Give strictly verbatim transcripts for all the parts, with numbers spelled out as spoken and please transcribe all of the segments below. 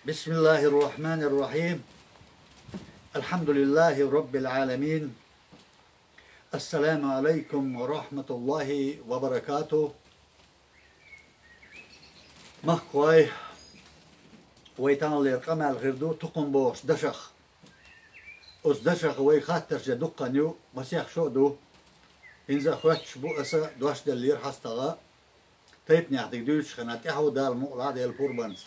بسم الله الرحمن الرحيم. الحمد لله رب العالمين. السلام عليكم ورحمة الله وبركاته. Махкой, вай таханлера къамаьл хир ду тукхум бохучу дашах. Оцу дашах вай хаттарш дуккха ю, масех шо а ду. ХӀинца а хоьттуш бу аса, дош деллера хьастагӀа. Тайпанехь дерг дуьйцуш хенахь тӀаьхьо Дала мукъалахь, Делан пурбанца.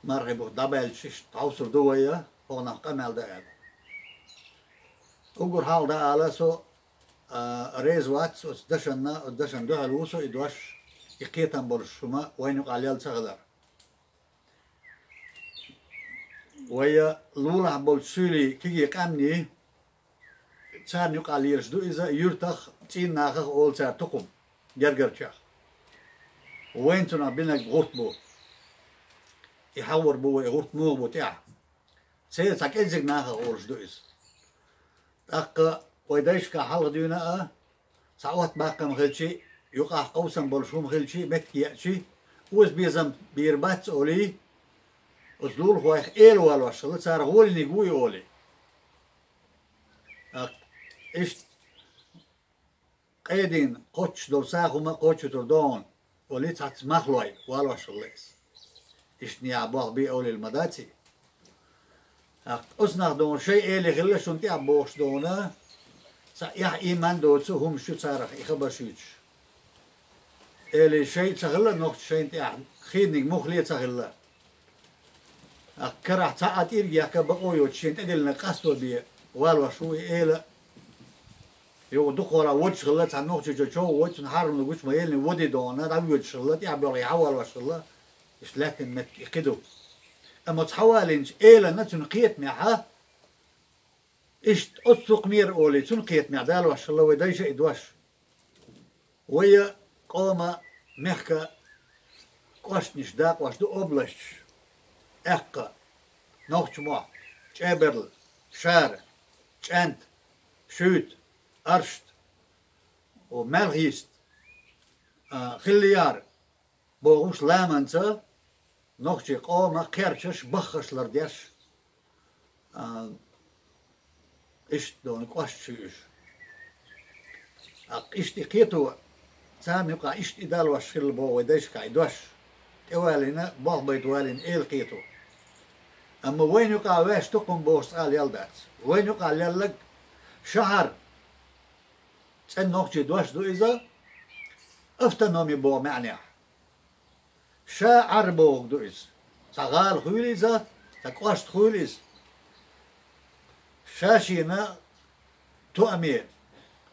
Мархи бутт дӀабаьлча иштта хьовсур ду вай, хӀокхунах къамел дан аьлла. Уггар хьалха дан ала со, а, реза вац оцу дашанна, оцу дашан дуьхьал ву со и дош, и кхетам болуш хӀума вайна юкъахь лелла ца хилар. Вай лулахь болчу суьйлийн кегий къаьмнийн, царна юкъахь лелаш ду иза, юьртах, цӀийннахах олу цара тукхум, гергарчех. Вайна цунах бинарг гӀурт бу. И хьахор бу вай, гӀурт муха бу тӀехь. Церан цхьа кӀеззиг нахах олуш ду иза. ТӀаккха вай дайшкахь хьалха дуьйна а, цхьа отта баккхам хилчий, юкъахь къовсам болуш хӀума хилчий, меттиг еачий, озабезам бийр бац олий, оцу лулахойх эла валош хилла, цара гӀолиниг вуй олий. ТӀаккха иштта къедийна кхоччуш долу сагӀа хӀума кхоччуьйтур догӀун, олий цхьацца махлой валош хилла иза. Иштта нехан болх бен олийла ма даций. ТӀаккха оцу нах догӀун шайн эли хилла шуна тӀехь бохуш догӀуна, цхьа эхь ийман доцу хӀумаш ю царах и хабарш юьйцуш. Эли шайн ца хилла нохча шайна тӀехь, хинниг муххале а ца хилла. ТӀаккха карахь цхьа а тӀирг яхка бакъо йоцуш шен тӀедиллинарг къасто бен валош ву и эла. Юха дукхахволахь водуш хилла, цхьана нохчичо чов вой, цунна хьарам лугуш ма еллина води догӀуна, дӀавоьдуш хилла, тӀаьхьа боьлхий хьавалош хилла, иштта лаьттина меттиг и кхин ду. Амма оцу хьавалийначу элана цуьнан кхетамехьа, иштта оцу тукхумера олий, цунна кхетамехь далош хилла вай дайша и дош. Вай къома, мехка кӀоштанаш дакъош ду областаш: Аьккха, Нохчмохь, ЧӀеберла, Шара, ЧӀаьнта, Шуьйта, Аршта, о, Маьлхийста, а, Хиллияра бохуш ламанца нохчийн къома кхерчаш, баххаш лардеш, а, иштта долу кӀошташ ю уьш. ТӀаккха иштта и кхето, царна юкъахь иштта и далош хилла боху вай дайшкахь и дош. ТӀевалийна, болх байта валийна эла кхето. Амма вайна юкъахь ваьш тукхум бохуш цкъа а лелла дац. Вайна юкъахь лелларг шахьар, цӀена нохчийн дош ду иза, автономи боху маьӀнехь. Ша Ӏар бохург ду иза. Цхьа гӀала хуьйла иза, цхьа кӀошт хуьйла иза. Ша шена тоаме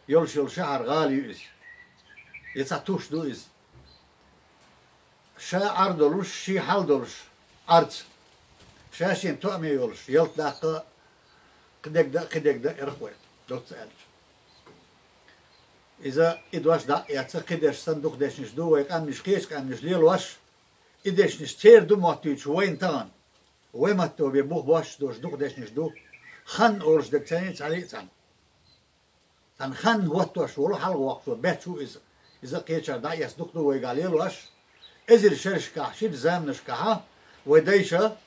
йолуш йолу шахьар, гӀала ю иза. Я цхьа туш ду иза. Ша Ӏар долуш, шен хьал долуш, Ӏарца. Ша шена тоаме йолуш, ялта даккха, кхидерг дан а, кхидерг дан а эрх вай, доцца аьлча. Иза и дош дӀа а эцна, кхидерш санна дукха дешнаш ду, вай къаьмнаш, кхечу къаьмнаш лелош, и дешнаш церан ду моттуьйтуш вайна тахана. Вай матто бен бух бошча дош дукха дешнаш ду, хан олуш дерг ца йина цхьаьлла а цхьаьна. Цхьана хан хӀоттош волу хьалха воккхачо бетташ ву иза. Иза кхечара дӀа а эцна дукха ду вайгахь лелош, эзар шерашкахь, шина заманашкахьа вай дайша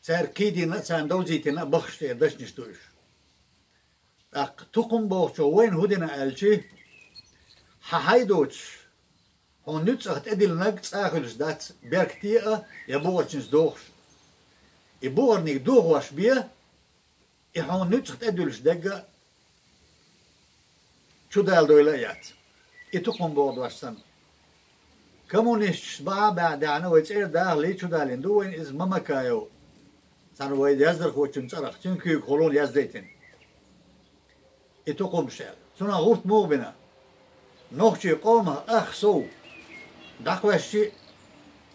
цаьрга кхийдина а, царна довзийтина а баххаш тӀера дашнаш ду уьш. ТӀаккха тукхум бохучо вайна хӀун дина аьлчи, хьан хьайн доцуш, хьуна нуьцкъах тӀедиллинарг цкъа а хуьлуш дац, беркате а я бугӀарчуьнца дохуш. И бугӀарниг дохош бен, и хьуна нуьцкъах тӀедуьллуш дерг а чудала дойла а яц. И тукхум боху дош санна. Коммунисташ баха а баьхьа даьхьна вай цӀера дахале чудалийна ду вайна иза Мамакаев. Цхьана вай яздархочун цӀарах, цуьнан куьйга хулуна яздайтина. И тукхумаш аьлла. Цунах гӀурт муха бина? Нохчийн къомах ах сов дӀакхоьссичи,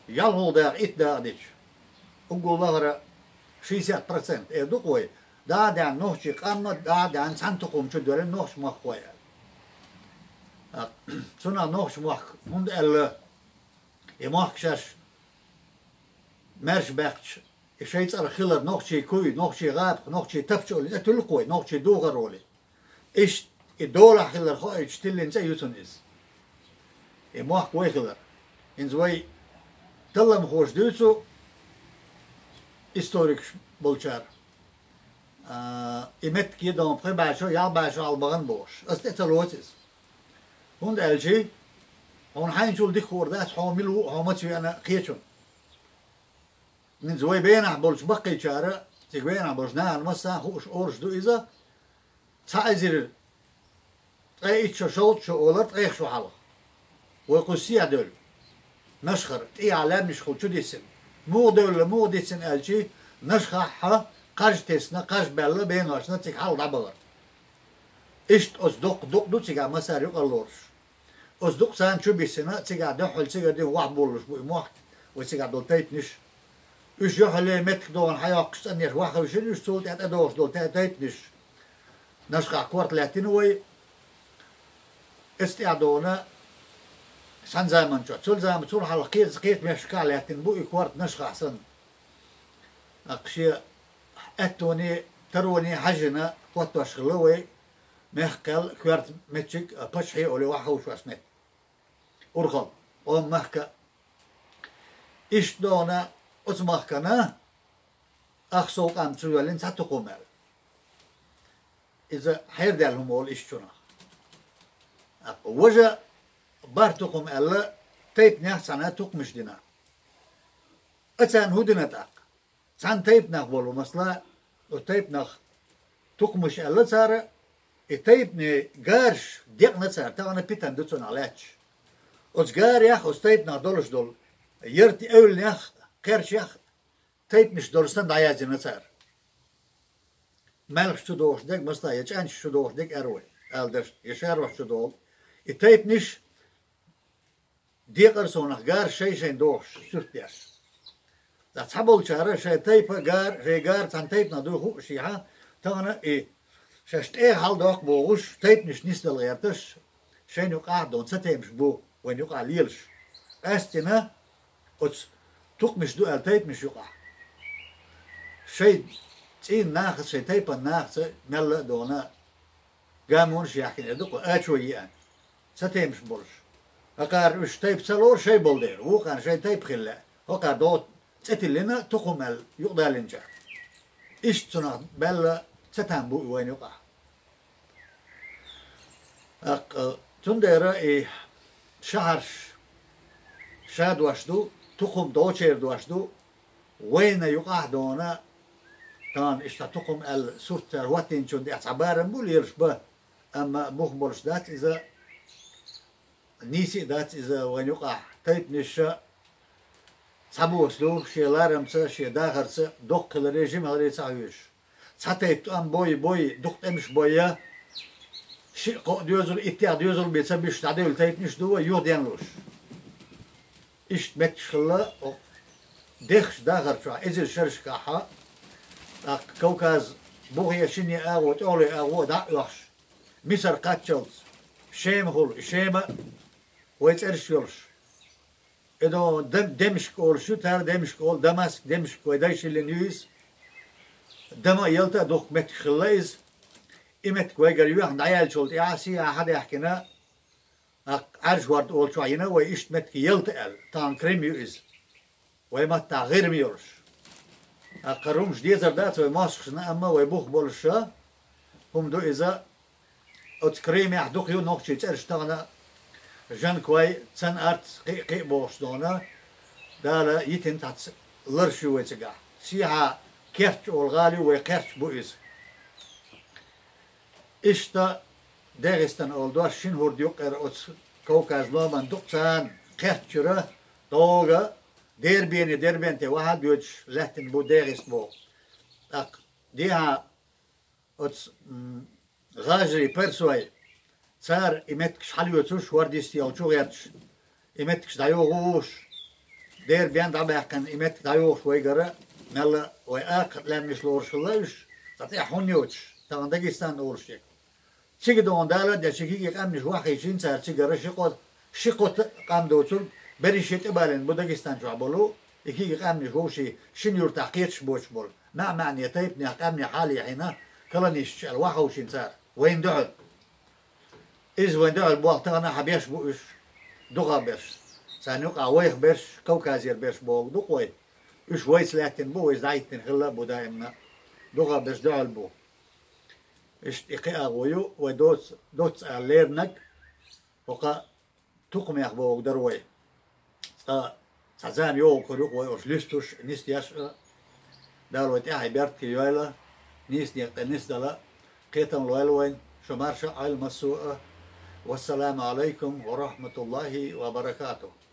ялхалгӀа дакъа, итт дакъа дича, уггар лахара шестьдесят процент эр ду-кх вай, дӀа а даьхьна нохчийн къам а, дӀа а даьхьна цхьана тукхум чу доьллина нохчмахкахой аьлла. А, цунах нохчмахка хӀунда аьлла, и мохк шаьш маьрша баьккхича, и шайн цӀарах хилар нохчийн куй, нохчийн гӀапах, нохчийн тапча олий, иза туьллу-кх вай, нохчийн духар олий. Иштта и долахь хилар хоуьйтуш тиллина цӀе ю цунна иза. И мохк вай хилар. ХӀинца вай талламхоша дуьйцу, историкаш болчара. А, и меттиг е дона пхи бӀаь шу, ялх бӀаь шу хьалха бахана бохуш. Ас тӀе ца лоцу иза. ХӀунда аьлча, хьуна хьайначул дика хуур дац, хьо мила ву, хьо маца веана кхечунна. ХӀинца вай бенахь болчу баккхийчара, цига бенахь болчу нахана массарна хууш, олуш ду иза, цхьа эзар ткъе итт шо, шовзткъа шо олар ткъех шо хьалха. Вай кху сехьа девлла. Нашхара, тӀехьа лаьмнаш хула чу диссина. Муха девлла, муха диссина аьлчи, Нашхахь кхаж тесна, кхаж баьлла беношна цига хьалха дӀабахара. Иштта оцу доккха дукъ ду цигахь массара юкъара лоруш. Оцу дукъ царна чу биссина, цигахь дуьххьал цигара дина вахь болуш бу и мохк, вай цигахь долу тайпанаш. Уьш юьхьале меттиг догӀана хьайоккхуш цӀанъеш вахь хевшина уьш, цул тӀе тӀедогӀуш долу тайпанаш. Нашхахь корта лаьттина вай, эцу тӀехь догӀана сан заман чохь. Цул заман, цул хьалха кхечу, кхечу мехкашкахь лаьттина бу и корта Нашхахь санна. ТӀаккха шен аьттоне, тароне хьаьжжина хӀоттош хилла вай мехкал коьрта меттиг, а, пачхье олий вахь ховшош меттиг. Урхалла, Ӏоман махка. Иштта догӀана оцу махкана ах сов къам чу йоьллина цхьа тукхум аьлла. Иза хьердаьлла хӀума олу иштта чунах. ТӀаккха важа бархӀ тукхум аьлла, тайпанех цхьаьна тукхамаш дина. Ацарна хӀун дина тӀаккха? Цхьана тайпанах болу, масала, оцу тайпанах тукхамаш аьлла цара, и тайпане гараш декъна цара, тахана питана ду цунах лаьтташ. Оцу гарех, оцу тайпанах долуш долу яртан эвланех, кхерчех тайпанаш долуш санна дӀаяздина цара. Маьлхаш чу догӀуш дерг, масала, я чӀаьнчаш чу догӀуш дерг аьлла вай, ала дашна, я шаьрваш чу догӀу. И тайпанаш декъара совнах гараш шай-шайна догӀуш, суьртдеш. Ткъа цхьаболчара шайн тайпа гар, шайн гар цхьана тайпанах дуй хууш, тахана и шаьш тӀе хьаладоккху бохуш, тайпанаш нисдала гӀерташ, шайна юкъахь а дона цатемаш бу вайна юкъахь лелаш. Къаьстина оцу тукхамаш ду аьлла тайпанаш юкъахь. Шайн цӀийнан нахаца, шайн тайпанан нахаца мелла а дона гамонаш яхкина эр ду-кх, ачо еана. Цатемаш болуш. ХӀокхара уьш тайпа ца лору шай болу дела, вукхарна шайн тайпа хила лаьа. ХӀокхара догӀу цӀе тиллина тукхум аьлла юкъадаллинчара. Иштта цунах баьлла цатам бу и вайна юкъахь. ТӀаккха, цундела и шахьарш ша дош ду, тукхум догӀучеран дош ду, вайна юкъахь а дона, тахана иштта тукхум аьлла сурт цара хӀоттийначунна тӀехь цхьа барам бу лелаш бан, амма бух болуш дац иза, нийса а дац иза вайна юкъахь. Тайпанаш цхьабосса ду, шен ларамца, шен дахарца, доккха хиларе, жима хиларе ца хьоьжуш. Цхьа тайпа тӀом бой, бой, дукха тӀемаш бой, шиъ-кхоъ доьзал, иттех доьзал бен ца буьсуш дӀадевлла тайпанаш ду вай юхаденлуш. Иштта меттигаш хилла, о, дехачу дахар чохь, эзар шерашкахьа, тӀаккха Кавказ бухе, шинне агӀо, тӀехуле агӀо дӀа а оьхуш, Мисар кхаччалц, Шема хула, и Шема а вай цӀераш йолуш. И догӀу Дам-, Демашк олуш ю, цара Демашк олу, Дамаск, Демашк вай дайшиллина ю иза. Дама а, Ялта а духку меттиг хилла иза. И меттиг вайгара юьхна дӀаяьллачул тӀаьхьа сийхьа хьадаьхкина, а, Ӏаьржа хӀорд олучохь йина вай иштта меттиг Ялта аьлла, тахана Крым ю иза. Вай маттахь гӀирма йолуш. ТӀаккха румш дезар дац вай мостагӀашна, амма вай бух болуша хӀума ду иза. Оцу Крымехь дукха ю нохчий цӀераш тахана, Жанкой, Цан-Арц, кхин а, кхин а бохуш дона, Дала йитина цхьацца ларш ю вай цигахь. Сехьа Керч олу гӀала ю, вай Кхерч бу иза. Иштта ДегӀистан олу дош шина хӀорда юккъера оцу Кавказ ломан дукхачарна кхерччуьра догӀа Дербене, Дербенте ваха а доьдуш лаьттина бу ДегӀист боху. ТӀаккха дехьа оцу, м, гӀажарий, персой, цара и меттигаш хьалоьцуш, хӀордистий йолчу гӀерташ, и меттигаш дӀайохуш, Дербен дӀабаьккхина, и меттиг дӀайохуш вайгара, мелла вай акха лаьмнаш лоруш хилла уьш, цкъа тӀехь хӀунна йоцуш, тахана Дагестан олуш ерг. Цига догӀун Дала а деш, и кегий къаьмнаш вахийчийн цара цигара ши-кхо, ши-кхо та-, къам доцург, берриш а тӀебалийна бу Дагестан чохь болу, и кегий къаьмнаш вовший шина юьртахь кхеташ боцуш болу. МаьӀ-маьӀне тайпанех, къаьмнех хьалаехьина, колонисташ аьлла, вахьовшийна цара, вайна дуьхьал. Иза вайн дуьхьал болх тахана хьан беш бу уьш, дукхах берш. Царна юкъахь вайх берш, Кавказера берш боху ду-кх вай. Уьш вайца лаьттина бу, вайца дӀахӀиттина хилла а бу даимна. ДогӀа берш дуьхьал бу. Иштта и кхин агӀо ю, вай доц-, доцца ала лернарг, хӀокху тукхамех бохург дара вай. Цкъа цхьа зама йогӀур ю-кх вай уьш луьстуш, нисдеш а. Дала вай тӀаьхье беркате йойла, нийса некъа тӀе нисдала. Кхетам лойла вайна, шу марша Ӏойла массо а. Вассаламу Ӏалайкум ва рахьматуллахӀи ва баракатухӀ.